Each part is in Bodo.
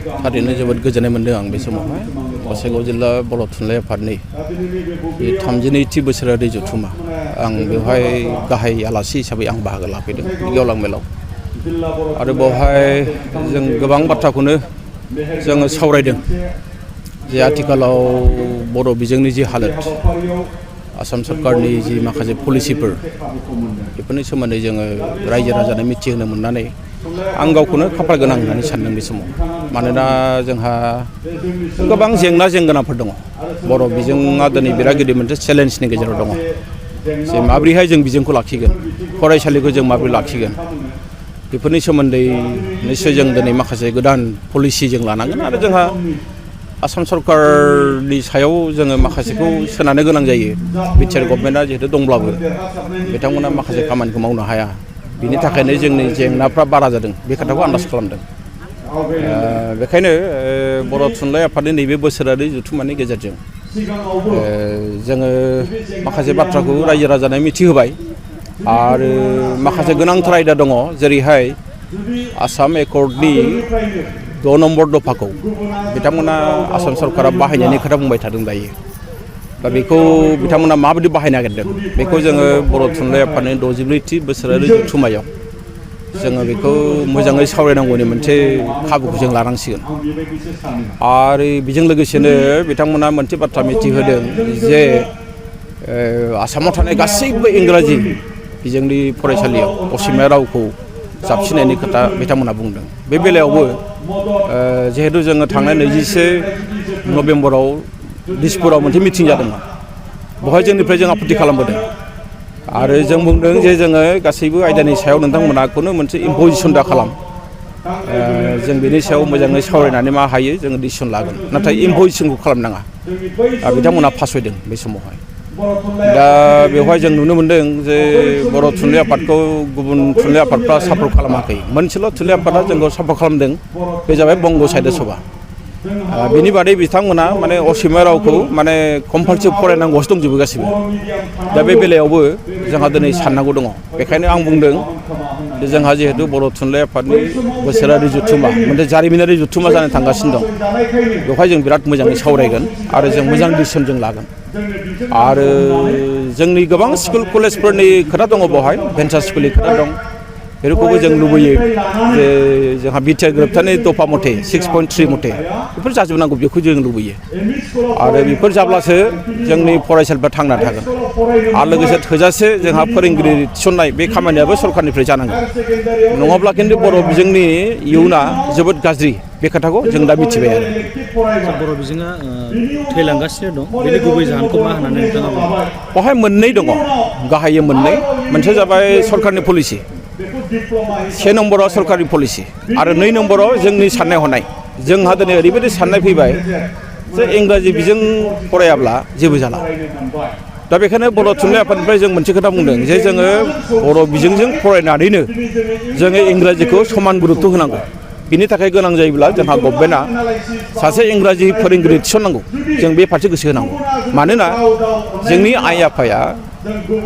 थारैनो जोबोद गोजोननाय मोनदों आं बे समावहाय गसाइगाव जिल्ला बर' थुनलाइ आफादनि 32थि बोसोरारि जथुम्मा आं बेवहाय गाहाय आलासि हिसाबै आं बाहागो लाफैदों गेवलां मेलाव आरो बेवहाय जों गोबां बाथ्राखौनो जोङो सावरायदों जे आथिखालाव बर' बिजोंनि जि हालोद आसाम सरकारनि जि माखासे पलिसिफोर बेफोरनि सोमोन्दै जोङो रायजो राजानो मिथिहोनो मोननानै आं गावखौनो खाफाल गोनां होननानै सानदों बे समाव मानोना जोंहा गोबां जेंना जेंगोनाफोर दङ बर' बिजोङा दिनै बिराद गिदिर मोनसे चेलेन्जनि गेजेराव दङ जे माबोरैहाय जों बिजोंखौ लाखिगोन फरायसालिखौ जों माबोरै लाखिगोन बेफोरनि सोमोन्दै निश्चय जों दिनै माखासे गोदान पलिसि जों लानांगोन आरो जोंहा आसाम सरकारनि सायाव जोङो माखासेखौ सोनारनो गोनां जायो बिटिआर गभर्नमेन्टआ जिहेतु दंब्लाबो बिथांमोना माखासे खामानिखौ मावनो हाया बिनि थाखायनो जोंनि जेंनाफ्रा बारा जादों बे खोथाखौ आन्दाज खालामदों बेखायनो बर' थुनलाइ आफादनि नैबे बोसोरारि जथुम्मानि गेजेरजों जोङो माखासे बाथ्राखौ रायजो राजानो मिथिहोबाय आरो माखासे गोनांथार आयदा दङ जेरैहाय आसाम एकर्डनि 6 नम्बर दफाखौ बिथांमोना आसाम सरकारा बाहायनायनि खोथा बुंबाय थादों दायो दा बेखौ बिथांमोना माबायदि बाहायनो नागिरदों बेखौ जोङो बर' थुनलाइ आफादनि 64थि बोसोरारि जथुम्मायाव जोङो बेखौ मोजाङै सावरायनांगौनि मोनसे खाबुखौ जों लानांसिगोन आरो बेजों लोगोसेनो बिथांमोना मोनसे बाथ्रा मिथिहोदों जे आसामाव थानाय गासैबो इंराजि बिजोंनि फरायसालियाव असमिया रावखौ जाबसिननायनि खोथा बिथांमोना बुंदों बे बेलायावबो जिहेतु जोङो थांनाय 21 नभेम्बराव दिसपुराव मोनसे मिटिं जादोंमोन बेवहाय जोंनिफ्राय जों आपत्ति खालामबोदों आरो जों बुंदों जे जोङो गासैबो आयदानि सायाव नोंथांमोनाखौनो मोनसे इम्पजिसन दा खालाम जों बेनि सायाव मोजाङै सावरायनानै मा हायो जोङो डिसिसन लागोन नाथाय इम्पजिसनखौ खालामनाङा बिथांमोना फासयदों बे समावहाय दा बेवहाय जों नुनो मोनदों जे बर' थुनलाइ आफादखौ गुबुन थुनलाइ आफादफ्रा सापर्ट खालामाखै मोनसेल' थुनलाइ आफादा जोंखौ सापर्ट खालामदों बे जाबाय बंग साहित्य सभा बिनि बादै बिथांमोना माने असमिया रावखौ माने कम्पालसरि फरायनांगौसो दंजोबो गासिबो दा बे बेलायावबो जोंहा दिनै साननांगौ दङ बेखायनो आं बुंदों जे जोंहा जिहेतु बर' थुनलाइ आफादनि बोसोरारि जथुम्मा मोनसे जारिमिनारि जथुम्मा जानो थांगासिनो दं बेवहाय जों बिराद मोजाङै सावरायगोन आरो जों मोजां डिसिसन जों लागोन आरो जोंनि गोबां स्कुल कलेजफोरनि खोथा दङ बेवहाय भेन्सार स्कुलनि खोथा दं बेफोरखौबो जों लुबैयो जे जोंहा बिटिआर गोरोबथानि दफा मथे 6.3 मथे बेफोर जाजोबनांगौ बेखौ जों लुबैयो आरो बेफोर जाब्लासो जोंनि फरायसालिफ्रा थांना थागोन आरो लोगोसे थोजासे जोंहा फोरोंगिरि थिसननाय बे खामानियाबो सरकारनिफ्राय जानांगोन नङाब्ला खिन्थु बर' बिजोंनि इयुना जोबोद गाज्रि बे खोथाखौ जों दा मिथिबाय आरो बर' बिजोङा थैलांगासिनो दं बेनि गुबै जाहोनखौ मा होननानै नोंथाङा बुङो बेवहाय मोननै दङ गाहायै मोननै मोनसे जाबाय सरकारनि पलिसि 1 नम्बराव सरकारनि पलिसि आरो 2 नम्बराव जोंनि साननाय हनाय जोंहा दिनै ओरैबायदि साननाय फैबाय जे इंराजि बिजों फरायाब्ला जेबो जाला दा बेखायनो बर' थुनलाइ आफादनिफ्राय जों मोनसे खोथा बुंदों जे जोङो बर' बिजोंजों फरायनानैनो जोङो इंराजिखौ समान गुरुत्व होनांगौ बिनि थाखाय गोनां जायोब्ला जोंहा गभर्नमेन्टआ सासे इंराजि फोरोंगिरि थिसननांगौ जों बे फारसे गोसो होनांगौ मानोना जोंनि आइ आफाया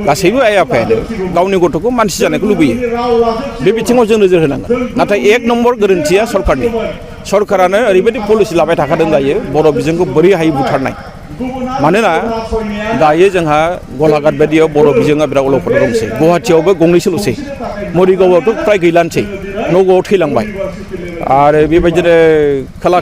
गासैबो आइ आफायानो गावनि गथ'खौ मानसि जानायखौ लुबैयो बे बिथिङाव जों नोजोर होनांगोन नाथाय 1 नम्बर गोरोन्थिया सरकारनि सरकारानो ओरैबायदि पलिसि लाबाय थाखादों दायो बर' बिजोंखौ बोरै हायै बुथारनाय मानोना दायो जोंहा गलाघाट बायदियाव बर' बिजोङा बिराद अलखद दंसै गुवाहाटियावबो गंनैसोल'सै मरिगावआवथ' फ्राय गैलानोसै नगावआव थैलांबाय आरो बेबायदिनो खोला